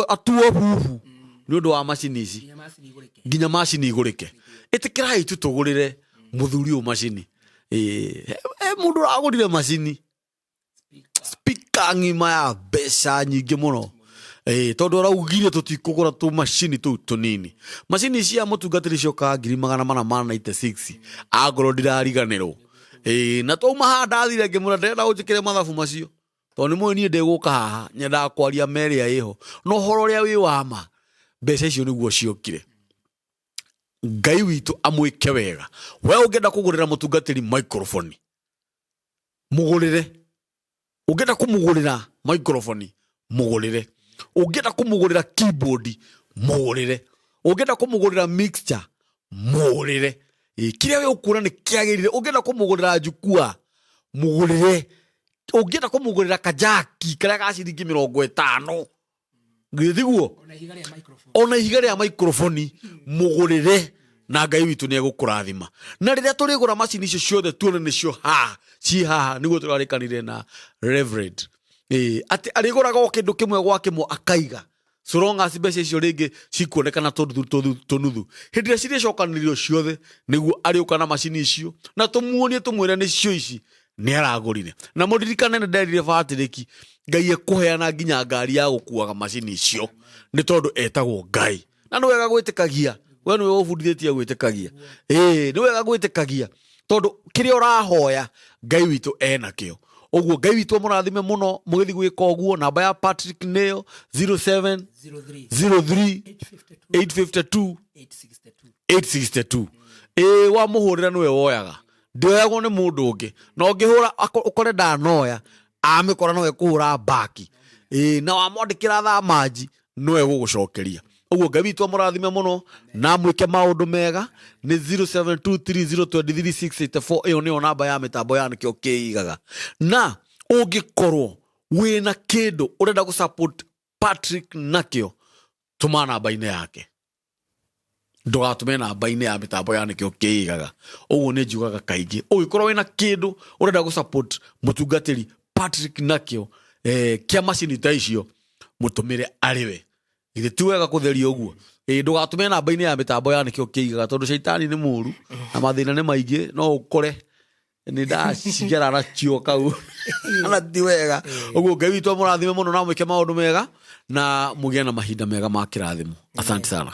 Atuo bubu nĩ ũndũ wa macini ici, nginya macini igũrĩke. Ĩtĩkĩrai tu tũgũrĩre mũthuri ũyũ macini. Ĩĩ, he mũndũ ũragũrire macini speaker ng'ima ya mbeca nyingĩ mũno. Ĩĩ, tondũ araugire tũtikũgũra tũ macini tũu tũnini. Macini cia mũtungatĩri ciokaga ngiri magana mana ma 96, angorwo ndirariganĩrwo. Ĩĩ, na twauma haha ndathire ngĩmwĩra ndĩrenda ũnjĩkĩre mathabu macio, tondũ nĩ mũĩ niĩ ndĩgũka haha nyendaga kwaria ma ĩrĩa ĩho, na ũhoro ũrĩa wĩ wa ma, mbeca icio nĩguo ciokire. Ngai witũ amwĩke wega. We ũngĩenda kũgũrĩra mũtungatĩri microphone, mũgũrĩre. Ũngĩenda kũmũgũrĩra microphone, mũgũrĩre. Ũngĩenda kũmũgũrĩra keyboard, mũgũrĩre. Ũngĩenda kũmũgũrĩra mixture, mũgũrĩre. Ĩĩ, kĩrĩa we ũkuona nĩ kĩagĩrĩire. Ũngĩenda kũmũgũrĩra jukwaa, mũgũrĩre. Ũngĩenda kũmũgũrĩra kajaki karĩa ga ciringi 50, githĩ tiguo? Ona ihiga rĩa microphone mũgũrĩre, na Ngai witũ nĩ egũkũrathima. Na rĩrĩa tũrĩgũra macini icio ciothe tuone nĩcio haha ci haha, nĩguo tũrarĩkanire na Reverend, ĩĩ, atĩ arĩgũraga o kĩndũ kĩmwe gwa kĩmwe akaiga, so long as mbeca icio rĩngĩ cikuonekana tũnuthu tũnuthu, hĩndĩ ĩrĩa cirĩcokanĩrĩrio ciothe, nĩguo arĩũka na macini icio na tũmuonie, tũmwĩre nĩcio ici nĩ aragũrire. Na mũririkane nĩ nderire Patrick, Ngai ekũheana nginya ngari ya gũkuaga macini icio, nĩ tondũ etagwo Ngai. Na nĩ wega gwĩtĩkagia, we nĩwe ũbundithĩtie gwĩtĩkagia. Ĩĩ, nĩ wega gwĩtĩkagia, tondũ kĩrĩa ũrahoya Ngai witũ enakĩo. Ũguo Ngai witũ amũrathime mũno mũgĩthiĩ gwĩka ũguo. Namba ya Patrick nĩyo 07 03 852 862. Ĩĩ, wamũhũrĩra nĩwe woyaga, ndĩoyagwo nĩ mũndũ ũngĩ. Na ũngĩhũra ũkore ndanoya, amĩkora no ekũhũra mbaki. Ĩĩ, na wamwandĩkĩra thaa manji no egũgũcokeria. Ũguo Ngai witũ amũrathime mũno na amwĩke maũndũ mega. Nĩ 0723023684, ĩyo nĩyo namba ya mĩtambo ya nĩkĩo kĩigaga. Na ũngĩkorwo wĩna kĩndũ ũrenda gũ support Patrick Nakĩo, tũma namba-inĩ yake, ndũgatũme namba-inĩ ya mĩtambo ya Nĩkĩo Kĩigaga. Ũguo nĩ njugaga kaingĩ, ũngĩkorwo wĩna kĩndũ ũrenda gũ support mũtungatĩri Patrick Nakĩo kĩa macini ta icio, mũtũmĩre arĩ we. Githĩ ti wega kũtheria ũguo? Ĩ, ndũgatũme namba-inĩ ya mĩtambo ya Nĩkĩo Kĩigaga, tondũ caitani nĩ mũru na mathĩna nĩ maingĩ, no ũkore nĩ ndacigera nacio kau na ti wega ũguo. Ngai witũ amũrathime mũno na mwĩke maũndũ mega na mũgĩe na mahinda mega ma kĩrathimo. Asante sana.